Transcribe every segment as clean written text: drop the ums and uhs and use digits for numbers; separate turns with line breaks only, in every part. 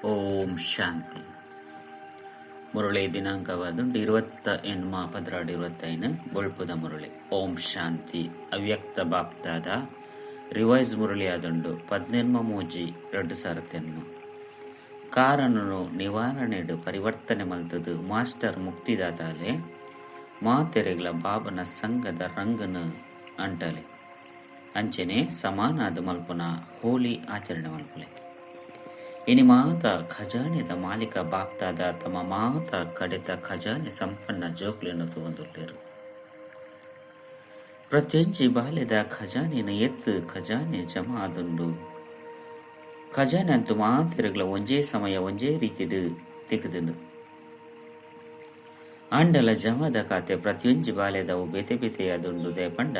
ಓಂ ಶಾಂತಿ. ಮುರಳಿ ದಿನಾಂಕವಾದುಂಡು 28/12/25. ಬೊಳ್ಪುದ ಮುರಳಿ. ಓಂ ಶಾಂತಿ. ಅವ್ಯಕ್ತ ಬಾಪ್ತಾದ ರಿವೈಸ್ ಮುರಳಿ ಆದುಂಡು 18/3/2008. ಕಾರಣನು ನಿವಾರಣೆಡು ಪರಿವರ್ತನೆ ಮಲ್ತದು ಮಾಸ್ಟರ್ ಮುಕ್ತಿದಾತಾಲೆ ಮಾತೆರೆಗ್ಲ ಬಾಬನ ಸಂಘದ ರಂಗನು ಅಂಟಲೆ ಅಂಚನೆ ಸಮಾನಾದ ಮಲ್ಪುನ ಹೋಲಿ ಆಚರಣೆ ಮಲ್ಪುಲೆ. ಇನಿ ಮಾತ ಖಜಾನೆದ ಮಾಲೀಕ ಬಾಪ್ತಾದ ತಮ್ಮ ಮಾತ ಕಡೆತ ಖಜಾನೆ ಸಂಪನ್ನ ಜೋಕ್ಲೆನು ತೂವೊಂದುಲ್ಲೆರ್. ಪ್ರತಿಯೊಂಜಿ ಬಾಲೆದ ಖಜಾನೆನ್ ಎತ್ತು ಖಜಾನೆ ಜಮಾ ಆದುಂಡು. ಖಜಾನೆ ಅಂತೂ ಮಾತೆರೆಗ್ಲ ಒಂಜೇ ಸಮಯ ಒಂಜೇ ರೀತಿಡ್ ತಿಕ್ಕುದುಂಡು. ಆಂಡಲ ಜಮದ ಖಾತೆ ಪ್ರತಿಯೊಂಜಿ ಬಾಲೆದವು ಬೇತೆ ಬೇತೆಯಾದುಂಡು. ದೇಪಂಡ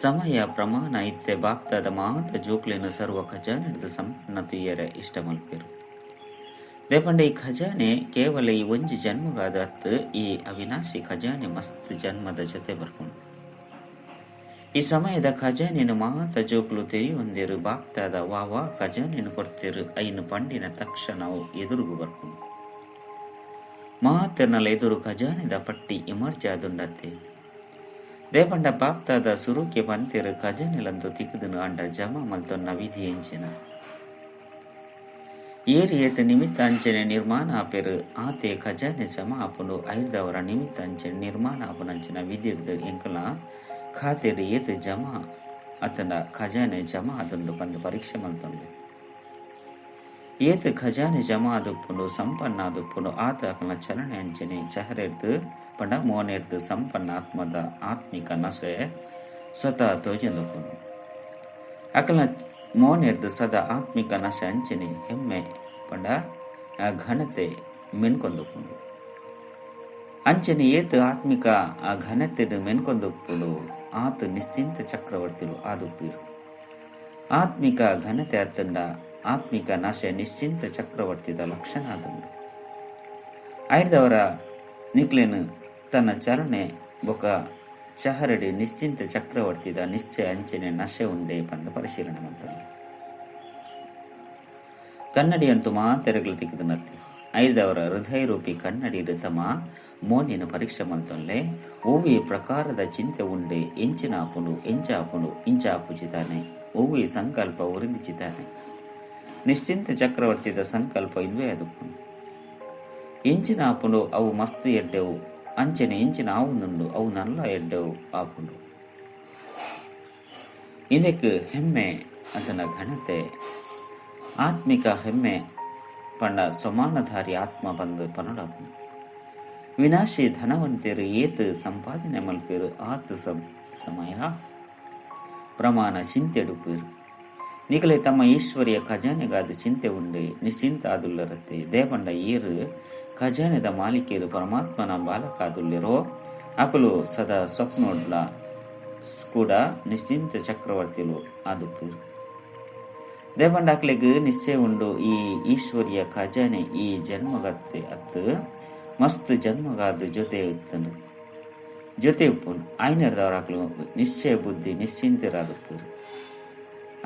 ಸಮಯ ಪ್ರಮಾಣ ಇತ್ತೆ ಬಾಪ್ತಾದ ಮಾತ ಜೋಕ್ಲೆನು ಸರ್ವ ಖಜಾನೆಡ್ದ್ ಸಂಪನ್ನ ತೂಯೆರೆ ಇಷ್ಟ ಮಲ್ಪೆರು. ದೇಪಂಡ ಈ ಖಜಾನೆ ಕೇವಲ ಈ ಒಂಜಿ ಜನ್ಮಗಾದ ಅತ್ತ್, ಈ ಅವಿನಾಶಿ ಖಜಾನೆ ಮಸ್ತ್ ಜನ್ಮದ ಜೊತೆ ಬರ್ಪುಂಡು. ಈ ಸಮಯದ ಖಜಾನೆನು ಮಾತ ಜೋಕ್ಲು ತೆರಿಯೊಂದೆರು. ಬಾಪ್ತಾದ ವಾ ವಾ ಖಜಾನೆನು ಕೊರ್ತೆರು ಐನು ಪಂಡಿನ ತಕ್ಷಣ ಅವು ಎದುರುಗು ಬರ್ಪುಂಡು. ಮಾತೆರ್ನಲ ಎದುರು ಖಜಾನೆದ ಪಟ್ಟಿ ಎಮರ್ಜ್ ಆದುಂಡತ್ತೆ. ದೇಪಂಡ ಬಾಪ್ತಾದ ಸುರುಕೆ ಪಂತೆರು ಖಜಾನೆಲಂತು ತಿಕ್ಕುದುನು ಆಂಡ ಜಮಾ ಮಲ್ತೊನ್ನ ವಿಧಿ ಎಂಚಿನ. ಏರ್ ಏತ್ ನಿಮಿತ್ತ ಅಂಚನೆ ನಿರ್ಮಾಣ ಆಪೆರು ಆತೆ ಖಜಾನೆ ಜಮಾ ಆಪುಂಡು. ಐರ್ದವರ ನಿಮಿತ್ತ ಅಂಚನೆ ನಿರ್ಮಾಣ ಆಪುನಂಚಿನ ವಿಧಿರ್ದು ಎಂಕಲ ಖಾತೆಡ್ ಏತ್ ಜಮಾ ಅತ್ತಂಡ ಖಜಾನೆ ಜಮಾ ಆದುಂಡು ಪಂದ್ ಪರೀಕ್ಷೆ ಮಲ್ತೊಂಡು. ಏತ್ ಖಜಾನೆ ಜಮಾ ಆದುಪ್ಪುಂಡು ಸಂಪನ್ನ ಆದುಪ್ಪುಂಡು ಆತ ಅಕಲ್ನ ಚಲನೆ ಅಂಚನೆ ಚಹರೆರ್ದ್ ಪಂಡ ಮೋನೆರ್ದ್ ಸಂಪನ್ನ ಆತ್ಮದ ಆತ್ಮಿಕ ನಶೆ ಸ್ವತಃ ತೋಜೊಂದುಪ್ಪುಂಡು. ಅಕಲ್ನ ಮೋನೆರ್ದ್ ಸದಾ ಆತ್ಮಿಕ ನಶೆ ಅಂಚನೆ ಹೆಮ್ಮೆ ಪಂಡ ಘನತೆ ಮೆನ್ಕೊಂದುಪ್ಪುಂಡು. ಅಂಚನೆ ಏತ್ ಆತ್ಮಿಕ ಆ ಘನತೆಡ್ ಮೆನ್ಕೊಂದುಪ್ಪುಂಡು ಆತ ನಿಶ್ಚಿಂತ ಚಕ್ರವರ್ತಿಲು ಆದುಪ್ಪೀರು. ಆತ್ಮಿಕ ಘನತೆ ಅತ್ತಂಡ ಆತ್ಮಿಕ ನಶೆ ನಿಶ್ಚಿಂತ ಚಕ್ರವರ್ತಿದ ಲಕ್ಷಣ ಆದುಂಡು. ಐರ್ದವರ ನಿಕ್ಲೆನ್ ತನ್ನ ಚಲನೆ ಬೊಕ ಚಹರಡಿ ನಿಶ್ಚಿಂತ ಚಕ್ರವರ್ತಿದ ನಿಶ್ಚಯ ಅಂಚನೆ ನಶೆ ಉಂಡೆ ಪಂದ್ ಪರಿಶೀಲನೆ ಮಲ್ತೊಲಿ. ಕನ್ನಡಿ ಅಂತೂ ಮಾತೆರೆಗ್ಲ ತಿಕ್ಕುದುನತ್ತೆ. ಐದವರ ಹೃದಯ ರೂಪಿ ಕನ್ನಡಿಡ್ ತಮ್ಮ ಮೋನಿನ ಪರೀಕ್ಷೆ ಮಲ್ತೊನ್ಲೆ. ಓವಿ ಪ್ರಕಾರದ ಚಿಂತೆ ಉಂಡೆ ಎಂಚಿನ ಆಪುಂಡು ಎಂಚ ಆಪುಂಡು ಇಂಚ ಆಪುಜಿತಾನೆ ಓವಿ ಸಂಕಲ್ಪ ಉರಿಂದಿಚಿತಾನೆ. ನಿಶ್ಚಿಂತ ಚಕ್ರವರ್ತಿದ ಸಂಕಲ್ಪ ಇಂದುವೆ ಆದುಪ್ಪುಂಡು. ಎಂಚಿನ ಆಪುಂಡು ಅವು ಮಸ್ತ್ ಎಡ್ಡೆವು ಅಂಚನೆ ಎಂಚಿನ ಆವುಂದುಂಡು ಅವು ನಲ್ಲ ಎಡ್ಡೆವು ಆಪುಂಡು. ಇಂದಕ್ಕೆ ಹೆಮ್ಮೆ ಅದನ ಘನತೆ ಆತ್ಮಿಕ ಹೆಮ್ಮೆ ಪಂಡ ಸಮಾನಧಾರಿ ಆತ್ಮ ಬಂದು ಪನೊಡಾಪುಂಡು. ವಿನಾಶಿ ಧನವಂತೆರು ಏತ್ ಸಂಪಾದನೆ ಮಲ್ಪೆರು ಆತ್ ಸಮಯ ಪ್ರಮಾಣ ಚಿಂತೆಡುಪೇರು. ನಿಕಲೆ ತಮ್ಮ ಈಶ್ವರಿಯ ಖಜಾನೆಗಾದ ಚಿಂತೆ ಉಂಡೆ ನಿಶ್ಚಿಂತ ಆದುಲ್ಲರತ್ತೆ. ದೇಪಂಡ ಏರು ಖಜಾನೆದ ಮಾಲೀಕರು ಪರಮಾತ್ಮನ ಬಾಲಕಾದುಲ್ಲೆರೋ ಅಕಲು ಸದಾ ಸ್ವಪ್ನೋಡ್ಲ ಕೂಡ ನಿಶ್ಚಿಂತ ಚಕ್ರವರ್ತಿಲು ಆದುಪ್ಪೇರು. ದೇಪಂಡ ಅಕ್ಲೆಗ್ ನಿಶ್ಚಯ ಉಂಡು ಈ ಈಶ್ವರಿಯ ಖಜಾನೆ ಈ ಜನ್ಮಗತ್ತೆ ಅತ್ತು ಮಸ್ತ್ ಜನ್ಮಗಾದ ಜೊತೆ ಇತ್ತನು ಜೊತೆ ಉಪ್ಪುನು. ಆಯ್ನರ್ದವರ ಅಕ್ಲು ನಿಶ್ಚಯ ಬುದ್ಧಿ ನಿಶ್ಚಿಂತರಾದುಪ್ಪೇರು.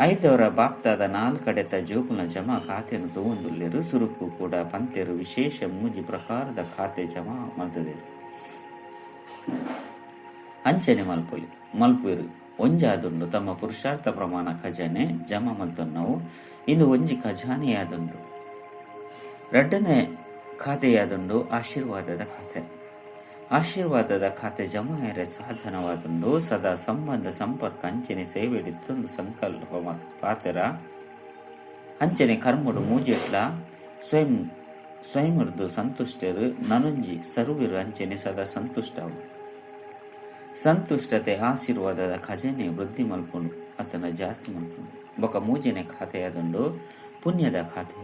ಐದವರ ಬಾಪ್ತಾದ ನಾಲ್ಕಡೆತ ಜೋಕುಲ್ನ ಜಮಾ ಖಾತೆಯನ್ನು ತೂವೊಂದುಲ್ಲೆರು. ಸುರುಕು ಕೂಡ ಪಂತೆರು ವಿಶೇಷ ಮೂಜಿ ಪ್ರಕಾರದ ಖಾತೆ ಜಮಾ ಮಲ್ತದೆರು. ಅಂಚನೆ ಮಲ್ಪೊಲಿ ಮಲ್ಪುವೆರು. ಒಂಜಾದುಂಡು ತಮ್ಮ ಪುರುಷಾರ್ಥ ಪ್ರಮಾಣ ಖಜಾನೆ ಜಮಾ ಮಲ್ತೊನ್ನವು. ಇಂದು ಒಂಜಿ ಖಜಾನೆಯಾದುಂಡು. ರಡ್ಡನೆ ಖಾತೆಯಾದುಂಡು ಆಶೀರ್ವಾದದ ಖಾತೆ. ಆಶೀರ್ವಾದದ ಖಾತೆ ಜಮಾಯರೆ ಸಾಧನವಾದುಂಡು. ಸದಾ ಸಂಬಂಧ ಸಂಪರ್ಕ ಅಂಚನೆ ಸೇವೆಡಿತ್ತೊಂದು ಸಂಕಲ್ಪ ಪಾತೆರ ಅಂಚನೆ ಕರ್ಮಡು ಮೂಜೆಟ್ಲ ಸ್ವಯಂ ಸ್ವಯಂರ್ದು ಸಂತುಷ್ಟರು ನನೊಂಜಿ ಸರ್ವಿರು ಅಂಚನೆ ಸದಾ ಸಂತುಷ್ಟವು. ಸಂತುಷ್ಟತೆ ಆಶೀರ್ವಾದದ ಖಜಾನೆ ವೃದ್ಧಿ ಮಲ್ಪುಂಡು ಅತನ ಜಾಸ್ತಿ ಮಲ್ಪುಂಡು. ಬೊಕ ಮೂಜನೆ ಖಾತೆಯಾದುಂಡು ಪುಣ್ಯದ ಖಾತೆ.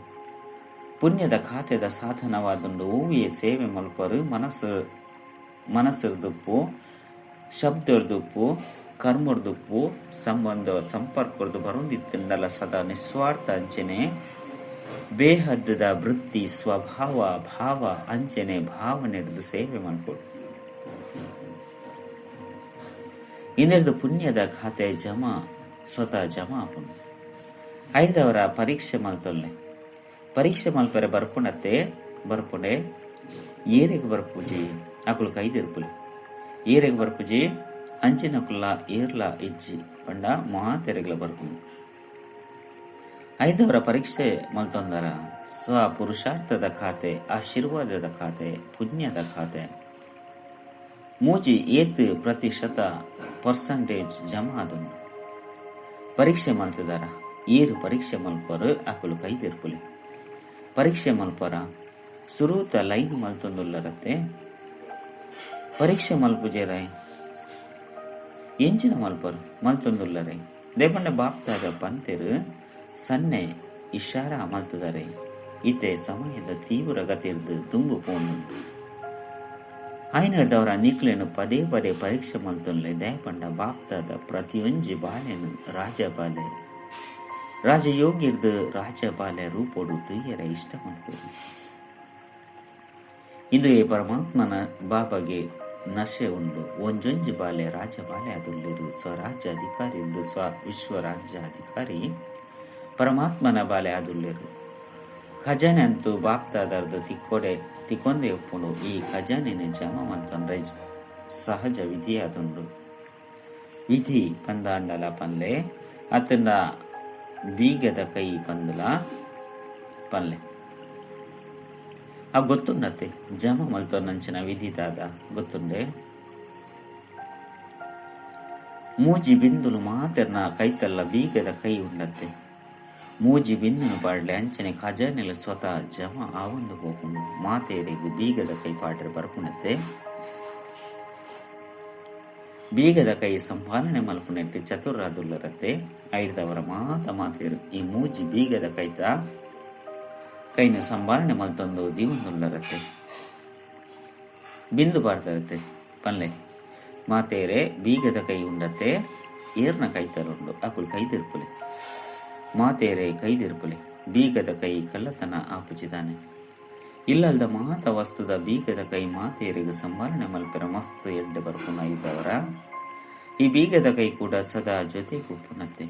ಪುಣ್ಯದ ಖಾತೆದ ಸಾಧನವಾದುಂಡು. ಓವಿಯೇ ಸೇವೆ ಮಲ್ಪರು ಮನಸ್ಸು ಮನಸ್ಸುರ್ದುಪ್ಪು ಶಬ್ದರ್ದುಪ್ಪು ಕರ್ಮರ್ದುಪ್ಪು ಸಂಬಂಧ ಸಂಪರ್ಕರ್ದು ಬರೊಂದಿತ್ತುಂಡಲ ಸದಾ ನಿಸ್ವಾರ್ಥ ಅಂಚನೆ ಬೇಹದ್ದದ ವೃತ್ತಿ ಸ್ವಭಾವ ಭಾವ ಅಂಚನೆ ಭಾವನೆರ್ದು ಸೇವೆ ಮಲ್ಪೊಡು. ಇಂದೆರ್ದು ಪುಣ್ಯದ ಖಾತೆ ಜಮಾ ಸ್ವತಃ ಜಮಾ ಆಪುಂಡು. ಐದವರ ಪರೀಕ್ಷೆ ಮಲ್ತೊಲ್ಲೆ. ಪರೀಕ್ಷೆ ಮಲ್ಪೆರೆ ಬರ್ಪುಂಡತ್ತೆ ಬರ್ಪುಂಡೆ ಏರೆಗ್ ಬರ್ಪುಜಿ ಅಕುಲು ಕೈದಿರ್ಪುಲೆ ಏರೆಗ್ ಬರ್ಪುಜಿ ಅಂಚಿನಕುಲ್ಲ ಏರ್ಲ ಇಜ್ಜಿ ಪಂಡ ಮಾತೆರೆಗ್ಲ ಬರ್ಪುಂಡು. ಐದವರ ಪರೀಕ್ಷೆ ಮಲ್ತೊಂದರ ಸ್ವ ಪುರುಷಾರ್ಥದ ಖಾತೆ, ಆಶೀರ್ವಾದದ ಖಾತೆ, ಪುಣ್ಯದ ಖಾತೆ ಮೂಜಿ ಏತ್ ಪ್ರತಿಶತ ಪರ್ಸೆಂಟೇಜ್ ಜಮಾ ಆದುಂಡು. ಪರೀಕ್ಷೆ ಮಲ್ತದಾರ ಏರು ಪರೀಕ್ಷೆ ಮಲ್ಪರು ಅಕುಲು ಕೈದಿರ್ಪುಲೆ. ಪರೀಕ್ಷೆ ಮಲ್ಪರ ಸುರೂತ ಲೈನ್ ಮಲ್ತೊಂದುಲ್ಲರತ್ತೆ. ಪರೀಕ್ಷೆ ಮಲ್ಪುಜೇರಾಯ್ ಎಂಚಿನ ಮಲ್ಪರು ಮಲ್ತೊಂದುಲ್ಲರೆ. ದೇಪಂಡ ಬಾಪ್ತಾದ ಪಂತೆರು ಸನ್ನೆ ಇಶಾರಾ ಮಲ್ತುದರೆ ಇತ್ತೆ ಸಮಯದ ತೀವ್ರ ಗತಿರ್ದು ದುಂಬು ಪೋಂಡುಂಡು. ಆಯ್ನರ್ದವರ ನಿಕ್ಲೆನು ಪದೇ ಪದೇ ಪರೀಕ್ಷೆ ಮಲ್ತೊನ್ಲೆ. ದಯಪಂಡ ಬಾಪ್ತಾದ ಪ್ರತಿಯೊಂಜಿ ಬಾಲೆನು ರಾಜಬಾಲೆ ರಾಜಯೋಗಿರ್ದು ರಾಜಬಾಲೆ ರೂಪೊಡು ತುಯ್ಯರ ಇಷ್ಟ ಮಲ್ಪೆರು. ಇಂದುವೆ ಪರಮಾತ್ಮನ ಬಾಬಾಗೆ ನಶೆ ಉಂಡು. ಒಂಜೊಂಜಿ ಬಾಲೆ ರಾಜಬಾಲೆ ಅದುಲ್ಲಿರು. ಸ್ವರಾಜ್ಯ ಅಧಿಕಾರಿ ಉಂಡು. ಸ್ವ ವಿಶ್ವರಾಜ್ಯ ಅಧಿಕಾರಿ ಪರಮಾತ್ಮನ ಬಾಲೆ ಆದುಲ್ಲೆರು. ಖಜಾನೆ ಅಂತೂ ಬಾಪ್ತಾದರ್ದು ತಿಕ್ಕೊಡೆ ತಿಕ್ಕೊಂದೆ ಉಪ್ಪುಂಡು. ಈ ಖಜಾನೆನ ಜಮ ಮಲ್ತೊಂಡ್ರೆ ಸಹಜ ವಿಧಿ ಆದುಂಡು. ವಿಧಿ ಪಂದಾಂಡಲ ಪನ್ಲೆ ಅತ್ತಂಡ ಬೀಗದ ಕೈ ಪಂದಲ ಪನ್ಲೆ. ಆ ಗೊತ್ತುಂಡತ್ತೆ ಜಮ ಮಲ್ತೊನ್ನಂಚಿನ ವಿಧಿ ದಾದ ಗೊತ್ತುಂಡೆ. ಮೂಜಿ ಬಿಂದುಲು ಮಾತೆರ್ನ ಕೈತಲ್ಲ ಬೀಗದ ಕೈ ಉಂಡತ್ತೆ. ಮೂಜಿ ಬಿಂದುನು ಪಾಡ್ಲೆ ಅಂಚನೆ ಖಜಾನೆಲ ಸ್ವತಃ ಜಮ ಆವೊಂದು ಪೋಪುಂಡು. ಮಾತೆರೆಗ್ ಬೀಗದ ಕೈ ಪಾಡ್ರೆ ಬರ್ಪುನತ್ತೆ. ಬೀಗದ ಕೈ ಸಂಪಾಲನೆ ಮಲ್ಪುನೆಟ್ ಚತುರಾದುಲ್ಲರತ್ತೆ. ಐರ್ದವರ ಮಾತ ಮಾತೇರು ಈ ಮೂಜಿ ಬೀಗದ ಕೈತ ಕೈನ ಸಂಭಾಲನೆ ಮಲ್ತೊಂದು ದೀವೊಂದುಲ್ಲರತ್ತೆ. ಬಿಂದು ಪಾಡ್ತಾರತ್ತೆ ಪನ್ಲೆ. ಮಾತೇರೆ ಬೀಗದ ಕೈ ಉಂಡತ್ತೆ. ಏರ್ನ ಕೈತರುಂಡು ಅಕುಲು ಕೈದಿರ್ಪುಲೆ. ಮಾತೇರೆ ಕೈದಿರ್ಪುಲೆ. ಬೀಗದ ಕೈ ಕಳ್ಳತನ ಆಪುಜಿದಾನೆ. ಇಲ್ಲಲ್ದ ಮಾತ ವಸ್ತುದ ಬೀಗದ ಕೈ ಮಾತೇರೆಗ್ ಸಂಭಾಲನೆ ಮಲ್ಪೆರ ಮಸ್ತ್ ಎಡ್ಡೆ ಬರ್ಪುನ ಇದ್ದವರ ಈ ಬೀಗದ ಕೈ ಕೂಡ ಸದಾ ಜೊತೆ ಉಪ್ಪುನತ್ತೆ.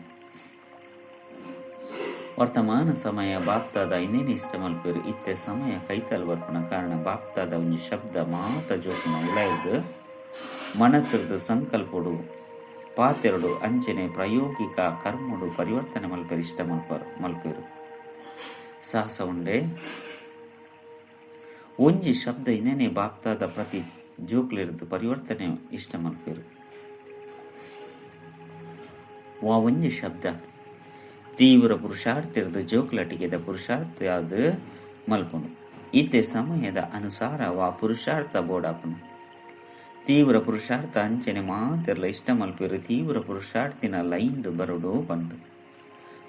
ವರ್ತಮಾನ ಸಮಯ ಬಾಪ್ತಾದ ಇನ್ನೇನು ಇಷ್ಟ ಮಲ್ಪೆರು. ಇತ್ತೆ ಸಮಯ ಕೈತಲ್ ಬರ್ಪುನ ಕಾರಣ ಬಾಪ್ತಾದ ಒಂಜಿ ಶಬ್ದ ಮಾತ ಜೋಕುನ ಉಲಾಯ್ದು ಮನಸ್ಸುರ್ದು ಸಂಕಲ್ಪೊಡು ಪಾತೆರಡು ಅಂಚನೆ ಪ್ರಾಯೋಗಿಕ ಕರ್ಮಡು ಪರಿವರ್ತನೆ ಮಲ್ಪೆರು ಇಷ್ಟ ಮಲ್ಪೆರು. ಸಾಹಸ ಉಂಡೆ. ಒಂಜಿ ಶಬ್ದ ಇನ್ನೇನೆ ಬಾಪ್ತಾದ ಪ್ರತಿ ಜೋಕ್ಲಿರ್ದು ಪರಿವರ್ತನೆ ಇಷ್ಟ ಮಲ್ಪೆರು. ವಾ ಒಂಜಿ ಶಬ್ದ ತೀವ್ರ ಪುರುಷಾರ್ಥಿರ್ದು ಜೋಕ್ಲಟಿಗೆದ ಪುರುಷಾರ್ಥ ಅದು ಮಲ್ಪುನು. ಇತ್ತೆ ಸಮಯದ ಅನುಸಾರ ವಾ ಪುರುಷಾರ್ಥ ಬೋಡಾಪುನು. ತೀವ್ರ ಪುರುಷಾರ್ಥ ಅಂಚನೆ ಮಾತೆರ್ಲ ಇಷ್ಟ ಮಲ್ಪೆರು. ತೀವ್ರ ಪುರುಷಾರ್ಥಿನ ಲೈನ್ ಬರೋಡು ಬಂತು.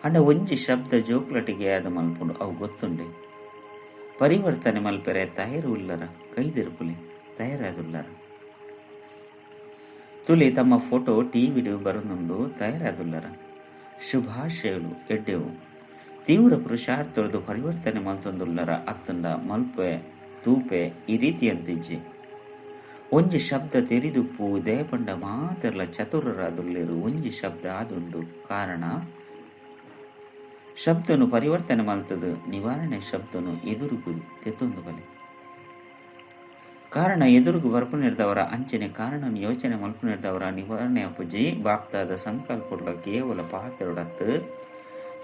ಅಂಡ ಒಂಜಿ ಶಬ್ದ ಜೋಕ್ಲಟಿಗೆ ಅದು ಮಲ್ಪುಂಡು ಅವು ಗೊತ್ತುಂಡೆ. ಪರಿವರ್ತನೆ ಮಲ್ಪೆರೆ ತಯಾರು ಉಲ್ಲರ ಕೈದಿರ್ಪುಲೆ ತಯಾರಾದುಲ್ಲರ. ತುಲಿ ತಮ್ಮ ಫೋಟೋ ಟಿವಿಡು ಬರನುಂಡು ತಯಾರಾದುಲ್ಲರ. ಶುಭಾಶಯಲು ಎಡ್ಡೆವು. ತೀವ್ರ ಪುರುಷಾರ್ಥರದು ಪರಿವರ್ತನೆ ಮಲ್ತೊಂದುಲ್ಲರ ಅತ್ತಂಡ ಮಲ್ಪೆ ತೂಪೆ ಈ ರೀತಿಯಂತಿಜ್ಜಿ. ಒಂಜಿ ಶಬ್ದ ತೆರಿದುಪ್ಪು ದಯಪಂಡ ಮಾತೆರ್ಲ ಚತುರರಾದುಲ್ಲೆರು. ಒಂಜಿ ಶಬ್ದ ಆದುಂಡು ಕಾರಣ ಶಬ್ದನು ಪರಿವರ್ತನೆ ಮಲ್ತದು ನಿವಾರಣೆ ಶಬ್ದನು ಎದುರುಗು ತೆತ್ತೊಂದು ಬಲೆ. ಕಾರಣ ಎದುರುಗು ಬರ್ಪುನಿರ್ದವರ ಅಂಚನೆ ಕಾರಣನು ಯೋಚನೆ ಮಲ್ಪುನಿರ್ದವರ ನಿವಾರಣೆ ಅಪುಜಿ. ಬಾಪ್ತಾದ ಸಂಕಲ್ಪೊಡ್ಲ ಕೇವಲ ಪಾತೆರೊಡತ್ತು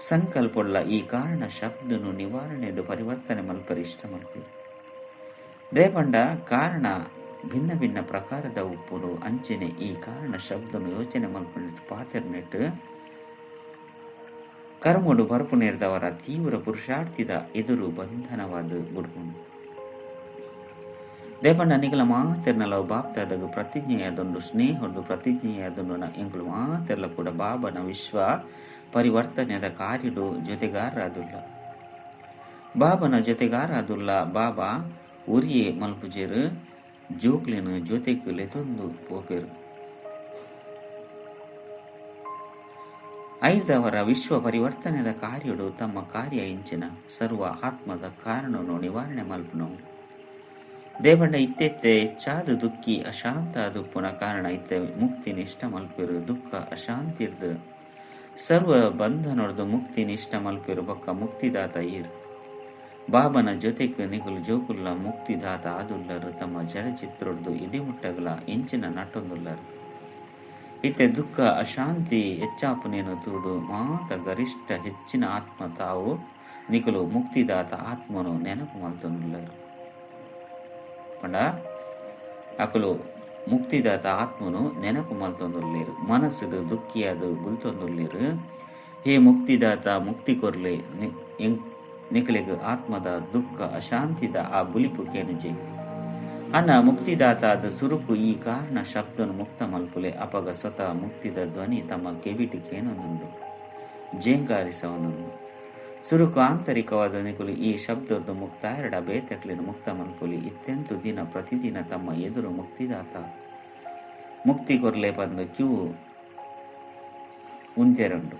ಸಂಕಲ್ಪೊಡ್ಲ ಈ ಕಾರಣ ಶಬ್ದನು ನಿವಾರಣೆಡು ಪರಿವರ್ತನೆ ಮಲ್ಪರು ಇಷ್ಟ ಮಲ್ಪು. ದಯಪಂಡ ಕಾರಣ ಭಿನ್ನ ಭಿನ್ನ ಪ್ರಕಾರದ ಉಪ್ಪುಡು ಅಂಚನೆ ಈ ಕಾರಣ ಶಬ್ದನು ಯೋಚನೆ ಮಲ್ಪುನೆಟ್ ಪಾತೆರ್ನೆಟ್ ಕರ್ಮಡು ಬರ್ಪುನೇರ್ದವರ ತೀವ್ರ ಪುರುಷಾರ್ಥಿದ ಎದುರು ಬಂಧನವಾದ ಬುಡ್ಪುಂಡು. ದೇಪಂಡ ನಿಗಲ ಮಾತೆರ್ನಲ ಬಾಪ್ತಾದಾಗ ಪ್ರತಿಜ್ಞೆಯಾದೊಂಡು ಸ್ನೇಹೊಂಡು ಪ್ರತಿಜ್ಞೆಯಾದೊಂಡು ಎಂಕುಲು ಮಾತೆರ್ಲ ಕೂಡ ಬಾಬನ ವಿಶ್ವ ಪರಿವರ್ತನೆದ ಕಾರ್ಯಡು ಜೊತೆಗಾರರಾದುಲ್ಲ. ಬಾಬನ ಜೊತೆಗಾರರಾದುಲ್ಲ. ಬಾಬಾ ಉರಿಯೇ ಮಲ್ಪುಜೇರು ಜೋಕ್ಲಿನ ಜೊತೆಗೆ ಲೆತೊಂದು ಪೋಪೆರು. ಐದವರ ವಿಶ್ವ ಪರಿವರ್ತನೆದ ಕಾರ್ಯಡು ತಮ್ಮ ಕಾರ್ಯ ಇಂಚಿನ ಸರ್ವ ಆತ್ಮದ ಕಾರಣನು ನಿವಾರಣೆ ಮಲ್ಪುನವು. ದೇವಂಡ ಇತ್ತೆತ್ತೆ ಹೆಚ್ಚಾದ ದುಃಖಿ ಅಶಾಂತ ದುಪ್ಪುನ ಕಾರಣ ಇತ್ತೆ ಮುಕ್ತಿ ನಿಷ್ಠ ಮಲ್ಪಿರು. ದುಃಖ ಅಶಾಂತಿರ್ದು ಸರ್ವ ಬಂಧನೊಡ್ದು ಮುಕ್ತಿ ನಿಷ್ಠ ಮಲ್ಪಿರು. ಬೊಕ್ಕ ಮುಕ್ತಿದಾತ ಈರ್. ಬಾಬನ ಜೊತೆಕ್ ನಿಕುಲು ಜೋಕುಲ್ಲ ಮುಕ್ತಿದಾತ ಆದುಲ್ಲರು ತಮ್ಮ ಜಡಚಿತ್ರೊಡ್ದು ಇಡಿಮುಟ್ಟಗಲ ಇಂಚಿನ ನಟೊಂದುಲ್ಲರು. ಇತ್ತೆ ದುಃಖ ಅಶಾಂತಿ ಹೆಚ್ಚಾಪುನೇನು ತೂದು ಮಾತ ಗರಿಷ್ಠ ಹೆಚ್ಚಿನ ಆತ್ಮ ತಾವು ನಿಕುಲು ಮುಕ್ತಿದಾತ ಆತ್ಮನು ನೆನಪು ಮಲ್ತೊಂದುಲ್ಲರು. ಪಂಡ ಅಕುಲು ಮುಕ್ತಿದಾತ ಆತ್ಮನು ನೆನಪು ಮಲ್ತೊಂದುಲ್ಲೇರು, ಮನಸ್ಸುಡು ದುಃಖಿಯಾದ ಬುಲ್ತೊಂದುಲ್ಲೇರು. ಹೇ ಮುಕ್ತಿದಾತ ಮುಕ್ತಿ ಕೊರ್ಲೆ ನಿಕಲೆಗ್ ಆತ್ಮದ ದುಃಖ ಅಶಾಂತಿದ ಆ ಬುಲಿಪು ಕೇನುಜೆ. ಅನ್ನ ಮುಕ್ತಿದಾತ ಅದ ಸುರುಕು ಈ ಕಾರಣ ಶಬ್ದನು ಮುಕ್ತ ಮಲ್ಪುಲೆ ಅಪಗ ಸ್ವತಃ ಮುಕ್ತಿದ ಧ್ವನಿ ತಮ್ಮ ಕೆವಿಟಿ ಕೇನೊಂದುಂಡು ಜೇಂಗಾರಿಸವನುಂಡು. ಸುರುಕು ಆಂತರಿಕವಾದ ನಿಕುಲು ಈ ಶಬ್ದದ ಮುಕ್ತಾಯರಡ ಬೇತಕ್ಲಿನ ಮುಕ್ತ ಮಲ್ಪುಲಿ. ಇತ್ತೆಂತು ದಿನ ಪ್ರತಿದಿನ ತಮ್ಮ ಎದುರು ಮುಕ್ತಿದಾತ ಮುಕ್ತಿ ಕೊರ್ಲೆ ಬಂದು ಕ್ಯೂ ಉಂತೆರುಂಡು.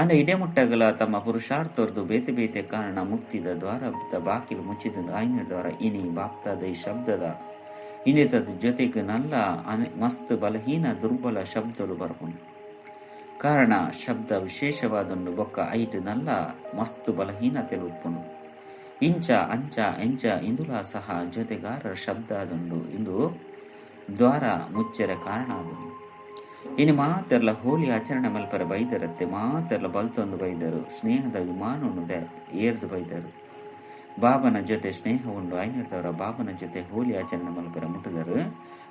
ಅಂಡ ಇಡೆ ಮುಟ್ಟಗಲ ತಮ್ಮ ಪುರುಷಾರ್ಥರ್ದು ಬೇತೆ ಬೇತೆ ಕಾರಣ ಮುಕ್ತಿದ ದ್ವಾರದ ಬಾಕಿಲು ಮುಚ್ಚಿದ ಐನ ದ್ವಾರ ಇನಿ ಬಾಪ್ತಾದ ಈ ಶಬ್ದದ ಇನ್ನಿತದ ಜೊತೆಗೆ ನಲ್ಲ ಮಸ್ತ್ ಬಲಹೀನ ದುರ್ಬಲ ಶಬ್ದಲು ಬರ್ಪುಂಡು. ಕಾರಣ ಶಬ್ದ ವಿಶೇಷವಾದೊಂದು ಬೊಕ್ಕ ಐಟ್ ನಲ್ಲ ಮಸ್ತ್ ಬಲಹೀನತೆ ಉಪ್ಪುಂಡು. ಇಂಚ ಅಂಚ ಎಂಚ ಇಂದುಲ ಸಹ ಜೊತೆಗಾರರ ಶಬ್ದ ಆದುಂಡು. ಇಂದು ದ್ವಾರ ಮುಚ್ಚರ ಕಾರಣ ಆದುಂಡು. ಇನ್ನು ಮಾತೆರ್ಲ ಹೋಲಿ ಆಚರಣೆ ಮಲ್ಪರ ಬೈದರತ್ತೆ, ಮಾತೆರ್ಲ ಬಲ್ತೊಂದು ಬೈದರು, ಸ್ನೇಹದ ವಿಮಾನವನ್ನು ಏರ್ದು ಬೈದರು. ಬಾಬನ ಜೊತೆ ಸ್ನೇಹ ಉಂಡು ಐನರ್ದವರ ಬಾಬನ ಜೊತೆ ಹೋಲಿ ಆಚರಣೆ ಮಲ್ಪರ ಮುಟ್ಟದರು,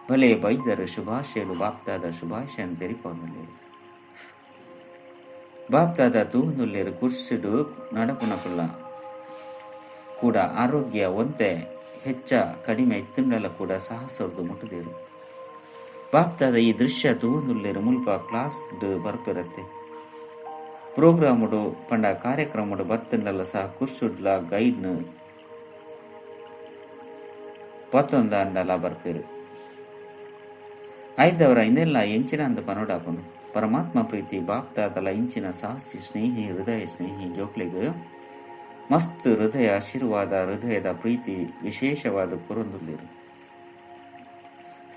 ಭಲೆ ಬೈದರು ಶುಭಾಶಯಲು ಬಾಪ್ತಾದ ಶುಭಾಶಯ ತೆರಿಪೊಂದುಲ್ಲೇರು. ಬಾಪ್ತಾದ ತೂಂದುಲ್ಲೇರು ಕುರ್ಸಿಡು ನಡಪುನಕುಲ್ಲ ಕೂಡ ಆರೋಗ್ಯ ಒಂತೆ ಹೆಚ್ಚ ಕಡಿಮೆ ಇತ್ತುಂಡಲ ಕೂಡ ಸಾಹಸರ್ದು ಮುಟ್ಟುದೇರು. ಬಾಪ್ತಾದ ಈ ದೃಶ್ಯ ತೂಂದುಲ್ಲೇರು ಮುಲ್ಪ ಕ್ಲಾಸ್ ಬರ್ಪಿರತ್ತೆ. ಪ್ರೋಗ್ರಾಮುಡು ಪಂಡ ಕಾರ್ಯಕ್ರಮಡು ಬತ್ತಂಡಲ ಸಹ ಕುರ್ಸುಡ್ಲ ಗೈಡ್ನು ಪತ್ತೊಂದಾಂಡಲ ಬರ್ಪೇರು. ಐದವರ ಇನ್ನೆಲ್ಲ ಎಂಚಿನ ಅಂದ ಪನೋಡಾಪನು ಪರಮಾತ್ಮ ಪ್ರೀತಿ ಬಾಪ್ತಾದಲ ಇಂಚಿನ ಸಾಹಸಿ ಸ್ನೇಹಿ ಹೃದಯ ಸ್ನೇಹಿ ಜೋಕ್ಲೆಗ್ ಮಸ್ತ್ ಹೃದಯ ಆಶೀರ್ವಾದ ಹೃದಯದ ಪ್ರೀತಿ ವಿಶೇಷವಾದ ಕೊರೊಂದುಲ್ಲೇರು.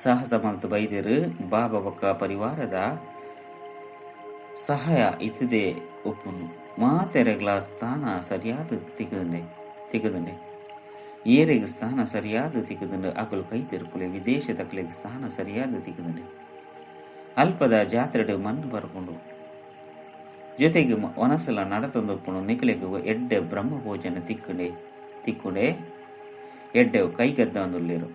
ಸಾಹಸ ಮಲ್ತು ಬೈದೇರು ಬಾಬಾ ಬೊಕ್ಕ ಪರಿವಾರದ ಸಹಾಯ ಇತ್ತದೆ ಒಪ್ಪುನು. ಮಾತೆರೆಗ್ಲ ಸ್ಥಾನ ಸರಿಯಾದ ತಿಕ್ಕದುಂಡೆ ಏರೆಗ್ ಸ್ಥಾನ ಸರಿಯಾದ ತಿಕ್ಕದುಂಡು ಅಕುಲು ಕೈ ತಿರುಪುಲೆ. ವಿದೇಶದಕ್ಲೆಗ್ ಸ್ಥಾನ ಸರಿಯಾದ ತಿಕ್ಕದುಂಡೆ. ಅಲ್ಪದ ಜಾತ್ರೆಡು ಮಣ್ಣು ಬರ್ಪುಂಡು. ಜೊತೆಗೆ ವನಸಲ ನಡತೊಂದು ಉಪ್ಪುಂಡು. ನಿಕಲೆಗ್ ಎಡ್ಡೆ ಬ್ರಹ್ಮ ಭೋಜನ ತಿಕ್ಕುಂಡೆ ಎಡ್ಡೆ ಕೈಗದ್ದೊಂದುಲ್ಲೇರು.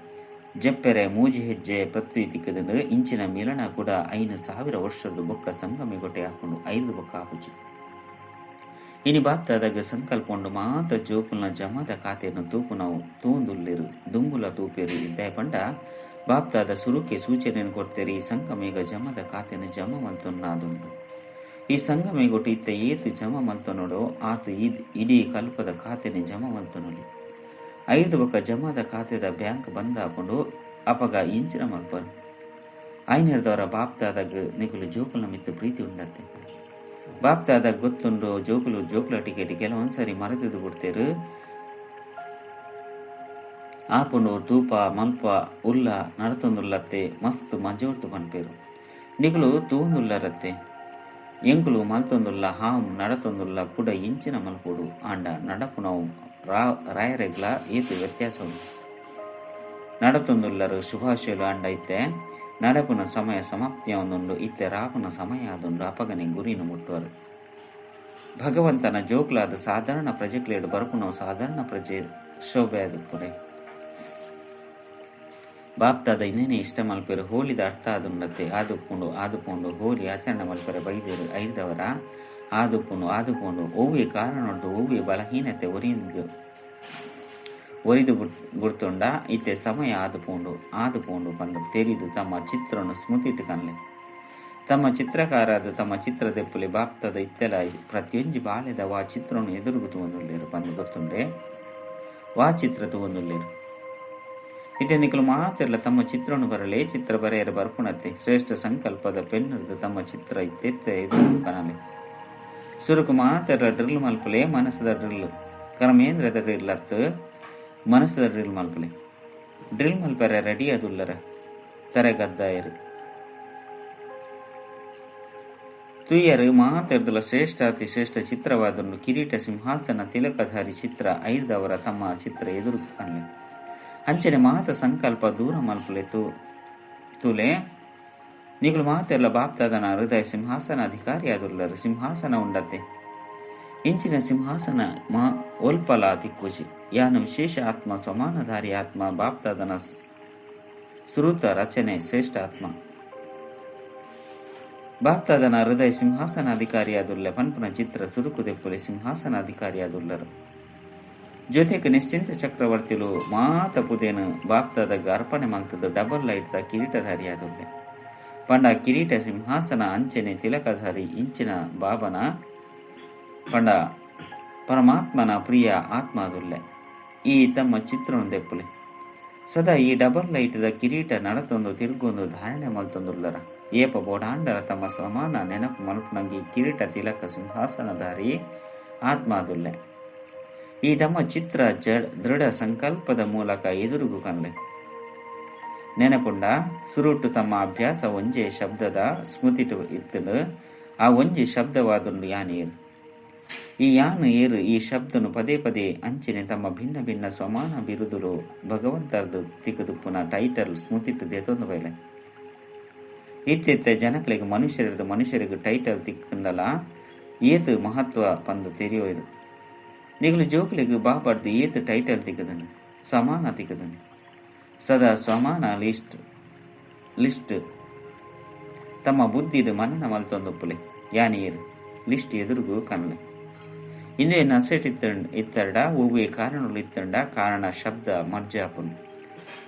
ಜಪ್ಪೆರೆ ಮೂಜಿ ಹೆಜ್ಜೆ ಪೃಥ್ವಿ ತಿಕ್ಕದಂಡು ಇಂಚಿನ ಮಿಲನ ಕೂಡ 5,000 ವರ್ಷದ ಬೊಕ್ಕ ಸಂಗಮಿಗೊಟ್ಟೆ ಹಾಕೊಂಡು 5 ಬೊಕ್ಕ ಆಪುಜಿ. ಇನಿ ಬಾಪ್ತಾದಾಗ ಸಂಕಲ್ಪ ಉಂಡು ಮಾತ ಜೋಕುಲ್ನ ಜಮಾದ ಖಾತೆಯನ್ನು ತೂಪು ನಾವು ತೂಂದುಲ್ಲೇರು ದುಂಬುಲ ತೂಪೇರು ಇದ್ದ ಪಂಡ ಬಾಪ್ತಾದ ಸುರುಕೆ ಸೂಚನೆಯನ್ನು ಕೊಡ್ತೇರಿ. ಈ ಸಂಗಮೇಗ ಜಮದ ಖಾತೆಯನ್ನು ಜಮ ಮಲ್ತೊನ್ನಾದುಂಡು. ಈ ಸಂಗಮೇಗೊಟ್ಟು ಇತ್ತ ಏತು ಜಮ ಮಲ್ತೊನೋಡೋ ಆತು ಇಡೀ ಕಲ್ಪದ ಖಾತೆನೆ ಜಮ ಮಲ್ತೊನೊಲಿ. 5 ಬೊಕ್ಕ ಜಮಾದ ಖಾತೆದ ಬ್ಯಾಂಕ್ ಬಂದ್ ಹಾಕೊಂಡು ಅಪಗ ಇಂಚಿನ ಮಲ್ಪರು. ಐನರ್ದವರ ಬಾಪ್ತಾದಾಗ ನಿಕುಲು ಜೋಕುಲ ಮಿತ್ತು ಪ್ರೀತಿ ಉಂಡತ್ತೆ. ಬಾಪ್ತಾದಾಗ ಗೊತ್ತುಂಡು ಜೋಕುಲು ಜೋಕುಲ ಟಿಕೆಟ್ ಕೆಲವೊಂದ್ಸರಿ ಮರೆತಿದ್ದು ಬಿಡ್ತೇರು. ಆಪುಂಡು ತೂಪ ಮಲ್ಪ ಉಲ್ಲ ನಡತೊಂದುಲ್ಲತ್ತೆ ಮಸ್ತ್ ಮಜೋರ್ದು ಪನ್ಪೇರು. ನಿಕುಲು ತೂಂದುಲ್ಲರತ್ತೆ ಎಂಕುಲು ಮಲ್ತೊಂದುಲ್ಲ ಹಾವು ನಡತೊಂದುಲ್ಲ ಕೂಡ ಇಂಚಿನ ಮಲ್ಪೋಡು. ಆಂಡ ನಡಪುನವು ರಾಯರೆಗ್ಲ ಏತು ವ್ಯತ್ಯಾಸ ಉಂಡು. ನಡತೊಂದುಲ್ಲರು ಶುಭಾಶಯಲು ಅಂಡ ಇತ್ತೆ ನಡಪುನ ಸಮಯ ಸಮಾಪ್ತಿಯ ಒಂದುಂಡು. ಇತ್ತೆ ರಾಪುನ ಸಮಯ ಆದುಂಡು. ಅಪಗನೆ ಗುರಿನು ಮುಟ್ಟುವರು. ಭಗವಂತನ ಜೋಕ್ಲಾದ ಸಾಧಾರಣ ಪ್ರಜೆಕ್ಲೇಡು ಬರಪುನವು ಸಾಧಾರಣ ಪ್ರಜೆ ಶೋಭೆ ಆದುಪ್ಪುಡೆ. ಬಾಪ್ತಾದ ಇನ್ನೇನೆ ಇಷ್ಟ ಮಲ್ಪೆರು ಹೋಲಿದ ಅರ್ಥ ಆದುಂಡತ್ತೆ. ಆದುಪುಂಡು ಆದುಪುಂಡು ಹೋಲಿ ಆಚರಣೆ ಮಲ್ಪೆರೆ ಬೈದೇರು ಐದವರ ಆದುಪುಂಡು ಆದುಪುಂಡು ಒವ್ವೆ ಕಾರಣೊಡ್ದು ಒವ್ವೆ ಬಲಹೀನತೆ ಒರಿದು ಗುರ್ತುಂಡ ಇತ್ತೆ ಸಮಯ ಆದುಪೋಂಡು ಆದುಪೋಂಡು ಬಂದು ತೆರಿದು ತಮ್ಮ ಚಿತ್ರವನ್ನು ಸ್ಮೃತಿಟ್ಟು ಕನ್ಲೆ. ತಮ್ಮ ಚಿತ್ರಕಾರಾದ ತಮ್ಮ ಚಿತ್ರದೆಪ್ಪುಲೆ ಬಾಪ್ತದ ಇತ್ತೆಲ ಪ್ರತಿಯೊಂಜಿ ಬಾಲೆದ ವಾ ಚಿತ್ರವನ್ನು ಎದುರುಗು ತೂವೊಂದುಲ್ಲೆರ್ ಪಂದ್ ಗೊತ್ತುಂಡೆ ವಾ ಚಿತ್ರ ತೂವೊಂದುಲ್ಲೆರ್. ಇತ್ತೆ ನಿಕುಲು ಮಾತೆರ್ಲ ತಮ್ಮ ಚಿತ್ರವನ್ನು ಬರಲೆ ಚಿತ್ರ ಬರೆಯರ ಬರ್ಪುಣತ್ತೆ ಶ್ರೇಷ್ಠ ಸಂಕಲ್ಪದ ಪೆನ್ನುರ್ದು ತಮ್ಮ ಚಿತ್ರ ಇತ್ತೆತ್ತ ಎದುರುಗು ಕನಲೆ. ಸುರುಕು ಮಾತೆರ್ಲ ಡ್ರಿಲ್ ಮಲ್ಪುಲೆ ಮನಸ್ಸದ ಡ್ರಿಲ್ ಕರ್ಮೇಂದ್ರದ ಡ್ರಿಲ್ ಅತ್ತು ಮನಸ್ಸದ ಡ್ರಿಲ್ ಮಲ್ಪುಲೆ. ಡ್ರಿಲ್ ಮಲ್ಪರೆ ರೆಡಿ ಅದುಲ್ಲರ ತರೆಗದ್ದಾಯರು. ತೂಯರು ಮಾತೆರ್ದಲ ಶ್ರೇಷ್ಠ ಅತಿ ಶ್ರೇಷ್ಠ ಚಿತ್ರವಾದುಂಡು ಕಿರೀಟ ಸಿಂಹಾಸನ ತಿಲಕಧಾರಿ ಚಿತ್ರ ಐರ್ದವರ ತಮ್ಮ ಚಿತ್ರ ಎದುರು ಕನ್ಲೆ ಅಂಚನೆ ಮಾತ ಸಂಕಲ್ಪ ದೂರ ಮಲ್ಪುಲೆ ತೂಲೆ ನಿಗುಲು ಮಾತೆರ್ಲ ಬಾಪ್ತಾದನ ಹೃದಯ ಸಿಂಹಾಸನ ಅಧಿಕಾರಿ ಆದುಲ್ಲರು ಸಿಂಹಾಸನ ಉಂಡತೆ ಇಂಚಿನ ಸಿಂಹಾಸನ ಮಾ ಒಲ್ಪಲ ತಿಕ್ಕುಜಿ ಯಾನು ವಿಶೇಷ ಆತ್ಮ ಸಮಾನಧಾರಿ ಆತ್ಮ ಬಾಪ್ತಾದನ ಸುರುತ ರಚನೆ ಶ್ರೇಷ್ಠ ಆತ್ಮ ಬಾಪ್ತಾದನ ಹೃದಯ ಸಿಂಹಾಸನ ಅಧಿಕಾರಿಯಾದುಲ್ಲ ಪನ್ಪುನ ಚಿತ್ರ ಸುರುಕು ದೆಪ್ಪುಲೆ ಸಿಂಹಾಸನ ಅಧಿಕಾರಿಯಾದುಲ್ಲರು ಜೊತೆಗೆ ನಿಶ್ಚಿಂತ ಚಕ್ರವರ್ತಿಲು ಮಾತ ಪುದೇನು ಬಾಪ್ತಾದಗ ಅರ್ಪಣೆ ಮಲ್ತದ ಡಬಲ್ ಲೈಟ್ the ಕಿರೀಟಧಾರಿಯಾದುಲ್ಲೆ ಪಂಡ ಕಿರೀಟ ಸಿಂಹಾಸನ ಅಂಚನೆ ತಿಲಕಧಾರಿ ಇಂಚಿನ ಬಾಬನ ಪಂಡ ಪರಮಾತ್ಮನ ಪ್ರಿಯ ಆತ್ಮದುಲ್ಲೆ ಈ ತಮ್ಮ ಚಿತ್ರನು ದೆಪ್ಪುಲೆ ಸದಾ ಈ ಡಬಲ್ ಲೈಟ್ the ಕಿರೀಟ ನಡತೊಂದು ತಿರುಗೊಂದು ಧಾರಣೆ ಮಲ್ತೊಂದುಲ್ಲರ ಏಪ ಬೋಡಾಂಡರ ತಮ್ಮ ಸಮಾನ ನೆನಪು ಮಲ್ಪುನಂಗಿ ಕಿರೀಟ ತಿಲಕ ಸಿಂಹಾಸನಧಾರಿ ಆತ್ಮಾದುಲ್ಲೆ ಈ ತಮ್ಮ ಚಿತ್ರ ದೃಢ ಸಂಕಲ್ಪದ ಮೂಲಕ ಎದುರುಗು ಕನ್ಲೆ ನೆನಪುಂಡ ಸುರುಟು ತಮ್ಮ ಅಭ್ಯಾಸ ಒಂಜೆ ಶಬ್ದದ ಸ್ಮೃತಿಟು ಇತ್ತುಂಡು ಆ ಒಂಜಿ ಶಬ್ದವಾದುಂಡು ಯಾನೇರು ಈ ಯಾನು ಏರು ಈ ಶಬ್ದನು ಪದೇ ಪದೇ ಅಂಚನೆ ತಮ್ಮ ಭಿನ್ನ ಭಿನ್ನ ಸಮಾನ ಬಿರುದುಲು ಭಗವಂತರ್ದು ತಿಕ್ಕುದುಪ್ಪುನ ಟೈಟಲ್ ಸ್ಮೃತಿಟ್ಟು ದೇತೊಂದು ಬೈಲೆ ಇತ್ತಿತ್ತ ಜನಕ್ಲೆಗ್ ಮನುಷ್ಯರದು ಮನುಷ್ಯರಿಗೆ ಟೈಟಲ್ ತಿಕ್ಕಂಡಲ ಏತು ಮಹತ್ವ ಪಂದು ತೆರಿಯೋದು ನಿಗಲು ಜೋಕ್ಲೆಗ್ ಬಾಬಾರ್ದು ಏತು ಟೈಟಲ್ ತಿಕ್ಕದನು ಸಮಾನ ತಿಕ್ಕದನು ಸದಾ ಸಮಾನ ಲಿಸ್ಟ್ ಲಿಸ್ಟ್ ತಮ್ಮ ಬುದ್ಧಿಡು ಮನನ ಮಲ್ತೊಂದುಪ್ಪುಲೆ ಯಾನಿಯರು ಲಿಸ್ಟ್ ಎದುರುಗು ಕನ್ಲೆ ಇಂದೇ ನಸೆಟ್ ಇತ್ತರ್ಡ ಒವ್ವೆ ಕಾರಣಗಳು ಇತ್ತಂಡ ಕಾರಣ ಶಬ್ದ ಮರ್ಜಾಪುನು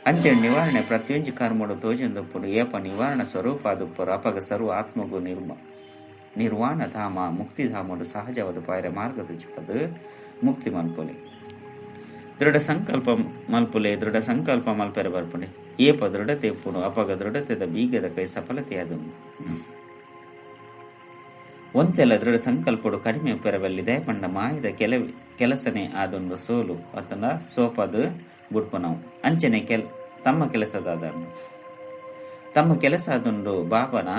ಅಂಚೆ ನಿವಾರಣೆ ಪ್ರತಿಯೊಂಜಿ ಕರ್ಮಡು ತೋಜೊಂದುಪ್ಪುನು ಏಪ ನಿವಾರಣ ಸ್ವರೂಪ ಅದುಪ್ಪರು ಅಪಗ ಸರ್ವ ಆತ್ಮಗು ನಿರ್ವಾಣ ಧಾಮ ಮುಕ್ತಿಧಾಮಡು ಸಹಜವಾದ ಪಾಯರ ಮಾರ್ಗ ತುಚಿಪದು ಮುಕ್ತಿ ಮಲ್ಪೊಲೆ ದೃಢ ಸಂಕಲ್ಪ ಮಲ್ಪುಲೆ ದೃಢ ಸಂಕಲ್ಪ ಮಲ್ಪೆರೆ ಬರ್ಪುಂಡೆ ಏಪ ದೃಢತೆ ಉಪ್ಪುನು ಅಪಗ ದೃಢತೆದ ಬೀಗದ ಕೈ ಸಫಲತೆ ಅದು ಒಂತೆಲ್ಲ ದೃಢ ಸಂಕಲ್ಪಡು ಕಡಿಮೆ ಉಪ್ಪೆರಬಲ್ಲಿದೆ ಪಂಡ ಮಾಯದ ಕೆಲಸನೆ ಆದೊಂದು ಸೋಲು ಅತನ ಸೋಪದು ಬುಡ್ಪುನವು ಅಂಚನೆ ತಮ್ಮ ಕೆಲಸದ ತಮ್ಮ ಕೆಲಸ ಅದೊಂದು ಬಾಬನ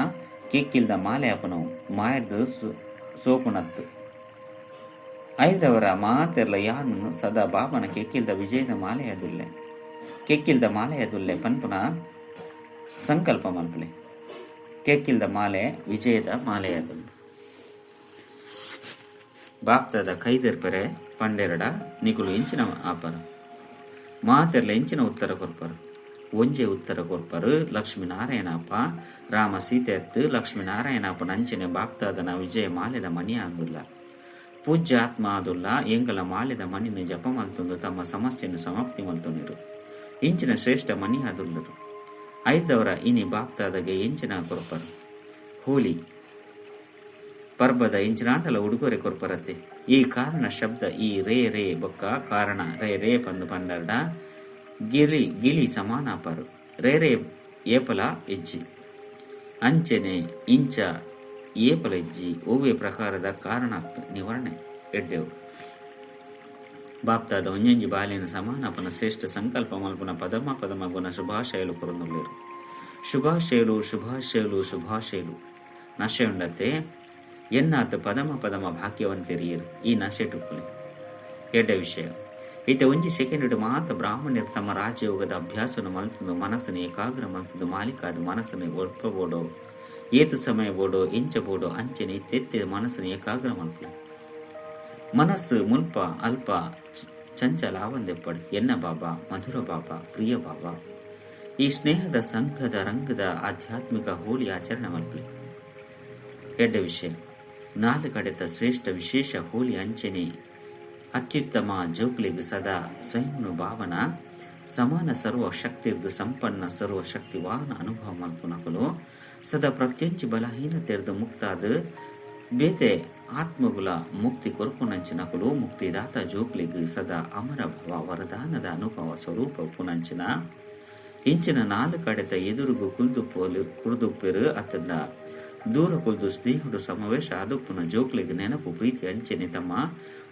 ಕೆಕ್ಕಿಲ್ದ ಮಾಲೆ ಅಪನವು ಮಾಯರ್ದು ಸೋಪುನತ್ತು ಐದವರ ಮಾತೆರ್ಲ ಯಾನು ಸದಾ ಬಾಬನ ಕೆಕ್ಕಿಲ್ದ ವಿಜಯದ ಮಾಲೆಯದುಲ್ಲೆ ಕೆಕ್ಕಿಲ್ದ ಮಾಲೆಯದುಲ್ಲೆ ಪನ್ಪುನ ಸಂಕಲ್ಪ ಮಲ್ಪಲೆ ಕೆಕ್ಕಿಲ್ದ ಮಾಲೆ ವಿಜಯದ ಮಾಲೆಯದುಲ್ಲೆ ಬಾಪ್ತದ ಕೈದೆರ್ಪರೆ ಪಂಡೆರಡ ನಿಕುಲು ಇಂಚಿನ ಆಪರ ಮಾತೆರ್ಲ ಇಂಚಿನ ಉತ್ತರ ಕೊರ್ಪರು ಒಂಜೆ ಉತ್ತರ ಕೊರ್ಪರು ಲಕ್ಷ್ಮೀನಾರಾಯಣಪ್ಪ ರಾಮ ಸೀತೆ ಅತ್ತು ಲಕ್ಷ್ಮೀನಾರಾಯಣಪ್ಪ ನಂಚಿನ ಬಾಪ್ತಾದನ ವಿಜಯ ಮಾಲೆದ ಮಣಿ ಆದುಲ್ಲ ಪೂಜ್ಯ ಆತ್ಮ ಆದುಲ್ಲ ಎಂಗಲ ಮಾಲೆದ ಮಣಿನ ಜಪ ಮಲ್ತೊಂದು ತಮ್ಮ ಸಮಸ್ಯೆಯನ್ನು ಸಮಾಪ್ತಿ ಮಲ್ತೊಂದಿರು ಇಂಚಿನ ಶ್ರೇಷ್ಠ ಮಣಿ ಆದುಲ್ಲರು ಐದವರ ಇನಿ ಬಾಪ್ತಾದಗೆ ಎಂಚಿನ ಕೊರ್ಪರು ಹೋಲಿ ಪರ್ಬದ ಇಂಚಿನಾಟಲ ಉಡುಗೊರೆ ಕೊರ್ಪರತೆ ಈ ಕಾರಣ ಶಬ್ದ ಈ ರೇ ರೇ ಬೊಕ್ಕ ಕಾರಣ ರೇ ರೇ ಪಂದು ಪಂಡರ್ಡ ಗಿಲಿ ಗಿಲಿ ಸಮಾನ ಪರು ರೇ ರೇ ಏಪಲ ಇಜ್ಜಿ ಅಂಚನೆ ಇಂಚ ಏಪಲ ಇಜ್ಜಿ ಓವೆ ಪ್ರಕಾರದ ಕಾರಣ ನಿವಾರಣೆ ಎಡ್ಡೆವು ಬಾಪ್ತಾದ ಒಂಜೊಂಜಿ ಬಾಲಿನ ಸಮಾನಪನ ಶ್ರೇಷ್ಠ ಸಂಕಲ್ಪ ಮಲ್ಪನ ಪದಮ ಪದಮ ಗುಣ ಶುಭಾಶಯಲು ಕೊರೊಂದುಲ್ಲೆರ್ ಶುಭಾಶಯಲು ಶುಭಾಶಯಲು ಶುಭಾಶಯಲು ನಶೆಯುಂಡತೆ ಎನ್ನಾತ್ ಪದಮ ಪದಮ ಭಾಗ್ಯವಂತೆರಿಯರು ಈ ನಶೆ ಟುಪ್ಪುಲೆ ಎಡ್ಡೆ ವಿಷಯ ಇತ್ತೆ ಒಂಜಿ ಸೆಕೆಂಡ್ ಮಾತ ಬ್ರಾಹ್ಮಣರು ತಮ್ಮ ರಾಜಯೋಗದ ಅಭ್ಯಾಸವನ್ನು ಮಲ್ತುಂದು ಮನಸ್ಸನ್ನು ಏಕಾಗ್ರ ಮಲ್ತುಂದು ಮಾಲಿಕಾದ ಮನಸ್ಸನ್ನು ಒಲ್ಪ ಬೋಡೋ ಏತು ಸಮಯ ಬೋಡೋ ಎಂಚ ಬೋಡೋ ಅಂಚನೆ ಇತ್ತೆತ್ತೆ ಮನಸ್ಸನ್ನು ಏಕಾಗ್ರ ಮಲ್ಪುಲೆ ಮನಸ್ಸು ಮುಲ್ಪ ಅಲ್ಪ ಚಂಚಲ ಆವಂದೆಪ್ಪಡು ಎನ್ನ ಬಾಬಾ ಮಧುರ ಬಾಬಾ ಪ್ರಿಯ ಬಾಬಾ ಈ ಸ್ನೇಹದ ಸಂಘದ ರಂಗದ ಆಧ್ಯಾತ್ಮಿಕ ಹೋಳಿ ಆಚರಣೆ ಮಲ್ಪಲೆ ಎಡ್ಡೆ ವಿಷಯ ನಾಲ್ಕು ಕಡೆತ ಶ್ರೇಷ್ಠ ವಿಶೇಷ ಹೋಲಿ ಅಂಚನೆ ಅತ್ಯುತ್ತಮ ಜೋಕ್ಲಿಗ್ ಸದಾ ಸ್ವಯಂನು ಭಾವನ ಸಮಾನ ಸರ್ವ ಶಕ್ತಿರ್ದು ಸಂಪನ್ನ ಸರ್ವ ಶಕ್ತಿವಾನ ಅನುಭವ ಮಲ್ಪುನಕುಲು ಸದಾ ಪ್ರತ್ಯಂಚಿ ಬಲಹೀನತೆರ್ದು ಮುಕ್ತಾದ ಬೇತೆ ಆತ್ಮಗುಲ ಮುಕ್ತಿ ಕೊರ್ಪುನಂಚಿನಕುಲು ಮುಕ್ತಿದಾತ ಜೋಕ್ಲಿಗ್ ಸದಾ ಅಮರ ಭವ ವರದಾನದ ಅನುಭವ ಸ್ವರೂಪ ಪುನಂಚಿನ ಇಂಚಿನ ನಾಲ್ಕು ಕಡೆತ ಎದುರುಗು ಕುಲ್ದು ಪೋಲು ಕುಡ್ದುಪ್ಪೆರು ಅತ್ತಂಡ ದೂರ ಕುಲ್ದು ಸ್ನೇಹುಡು ಸಮಾವೇಶ ಆದುಪ್ಪುನ ಜೋಕ್ಲಿಗ್ ನೆನಪು ಪ್ರೀತಿ ಅಂಚನೆ ತಮ್ಮ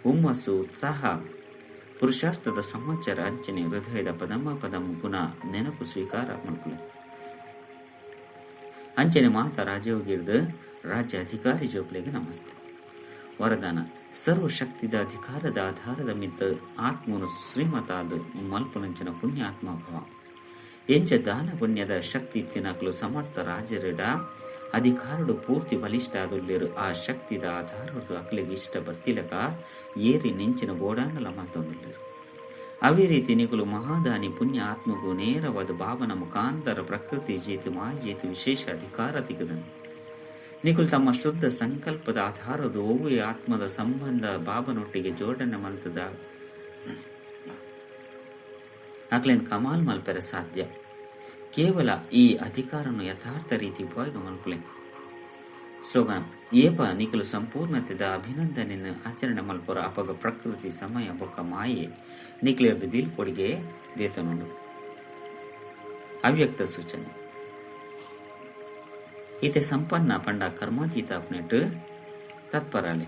ಹುಮ್ಮಸ್ಸು ಉತ್ಸಾಹ ಪುರುಷಾರ್ಥದ ಸಮಾಚಾರ ಅಂಚನೆ ಹೃದಯದ ಪದಮ ಪದಮ ಗುಣ ನೆನಪು ಸ್ವೀಕಾರ ಮಲ್ಪುಲೆ ಅಂಚನೆ ಮಾತ ರಾಜಯೋಗಿರ್ದು ರಾಜ್ಯ ಅಧಿಕಾರಿ ಜೋಕ್ಲೆಗ್ ನಮಸ್ತೆ. ವರದಾನ ಸರ್ವಶಕ್ತಿದ ಅಧಿಕಾರದ ಆಧಾರದ ಮಿತ್ತ್ ಆತ್ಮನು ಶ್ರೀಮತಾದ್ ಮಲ್ಪುನಂಚಿನ ಪುಣ್ಯಾತ್ಮ ಭವ. ಎಂಚ ದಾನ ಪುಣ್ಯದ ಶಕ್ತಿ ಇತ್ತಿನಕುಲು ಸಮರ್ಥ ರಾಜೆರೆಡ ಅಧಿಕಾರಡ್ ಪೂರ್ತಿ ಬಲಿಷ್ಠ ಆದುಲ್ಲೆರ್ ಆ ಶಕ್ತಿದ ಆಧಾರೊಡ್ದು ಅಕ್ಲೆಗ್ ಇಷ್ಟ ಬತ್ತಿಲೆಕ ಏರಿನ್ ಎಂಚಿನ ಬೋಡಾಂಡಲ ಮಲ್ತೊಂದುಲ್ಲೆರ್. ಅವ್ವೇ ರೀತಿ ನಿಕುಲು ಮಹಾದಾನಿ ಪುಣ್ಯ ಆತ್ಮಗ್ ನೇರವಾದ್ ಬಾಬನ ಮುಖಾಂತರ ಪ್ರಕೃತಿ ಜೇತು ಮಾಯ ಜೇತು ವಿಶೇಷ ಅಧಿಕಾರ ತಿಕ್ಕುದುಂಡು. ನಿಕುಲು ತಮ್ಮ ಶುದ್ಧ ಸಂಕಲ್ಪದ ಆಧಾರೊಡು ಒವ್ವೇ ಆತ್ಮದ ಸಂಬಂಧ ಬಾಬನೊಟ್ಟಿಗೆ ಜೋಡಣೆ ಮಲ್ತ್ದ್ ಅಕ್ಲೆನ್ ಕಮಾಲ್ ಮಲ್ಪೆರೆ ಸಾಧ್ಯ. ಕೇವಲ ಈ ಅಧಿಕಾರನ್ ಯಥಾರ್ಥ ರೀತಿ ಉಪಯೋಗ ಮಲ್ಪುಲೆ. ಸ್ಲೋಗನ್, ಏಪ ನಿಕುಲು ಸಂಪೂರ್ಣತೆದ ಅಭಿನಂದನೆನ್ ಆಚರಣೆ ಮಲ್ಪುವರ ಅಪಗ ಪ್ರಕೃತಿ, ಸಮಯ ಬೊಕ್ಕ ಮಾಯೆ ನಿಕ್ಲೆರ್ದ್ ಬೀಳ್ಕೊಡುಗೆ ದೆತೊನುಂಡು. ಅವ್ಯಕ್ತ ಸೂಚನೆ, ಇತ್ತೆ ಸಂಪನ್ನ ಪಂಡ ಕರ್ಮಾತೀತ ಆಪುನೆಟ್ ತತ್ಪರಾಲೆ.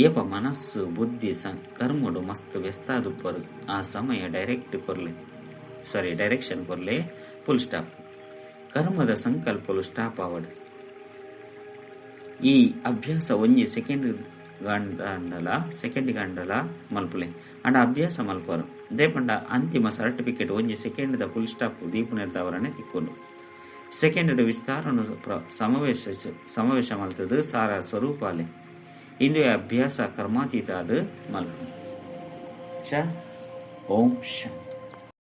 ಏಪ ಮನಸ್ಸು ಬುದ್ಧಿ ಕರ್ಮೊಡು ಮಸ್ತ್ ವ್ಯಸ್ತ ಆದುಪ್ಪರ್ ಆ ಸಮಯ ಡೈರೆಕ್ಟ್ ಕೊರ್ಲೆ ಸಾರಿ ಡೈರೆಕ್ಷನ್ ಕೊರ್ಲೆ ಫುಲ್ ಸ್ಟಾಪ್. ಕರ್ಮದ ಸಂಕಲ್ಪಲು ಸ್ಟಾಪ್ ಆವಡ್. ಈ ಅಭ್ಯಾಸ ಒಂಜಿ ಸೆಕೆಂಡ್ ಗಾಂಡಲ ಸೆಕೆಂಡ್ ಗಾಂಡಲ ಮಲ್ಪುಲೆ ಆಂಡ ಅಭ್ಯಾಸ ಮಲ್ಪರು. ದಾಯೆ ಪಂಡ ಅಂತಿಮ ಸರ್ಟಿಫಿಕೇಟ್ ಒಂಜಿ ಸೆಕೆಂಡ್ ದ ಫುಲ್ ಸ್ಟಾಪ್ ದೀಪುನೆರ್ದಾವರನೆ ತಿಕ್ಕುಂಡು. ಸೆಕೆಂಡ್ ಡ್ ವಿಸ್ತಾರನ್ ಸಮಾವೇಶ ಸಮಾವೇಶ ಮಲ್ತುದು ಸಾರ ಸ್ವರೂಪಾಲೆ. ಇಂದುವೆ ಅಭ್ಯಾಸ ಕರ್ಮಾತೀತ ಆದ್ ಮಲ್ಪುನು. ಚ ಓಂ ಶಾಂತಿ.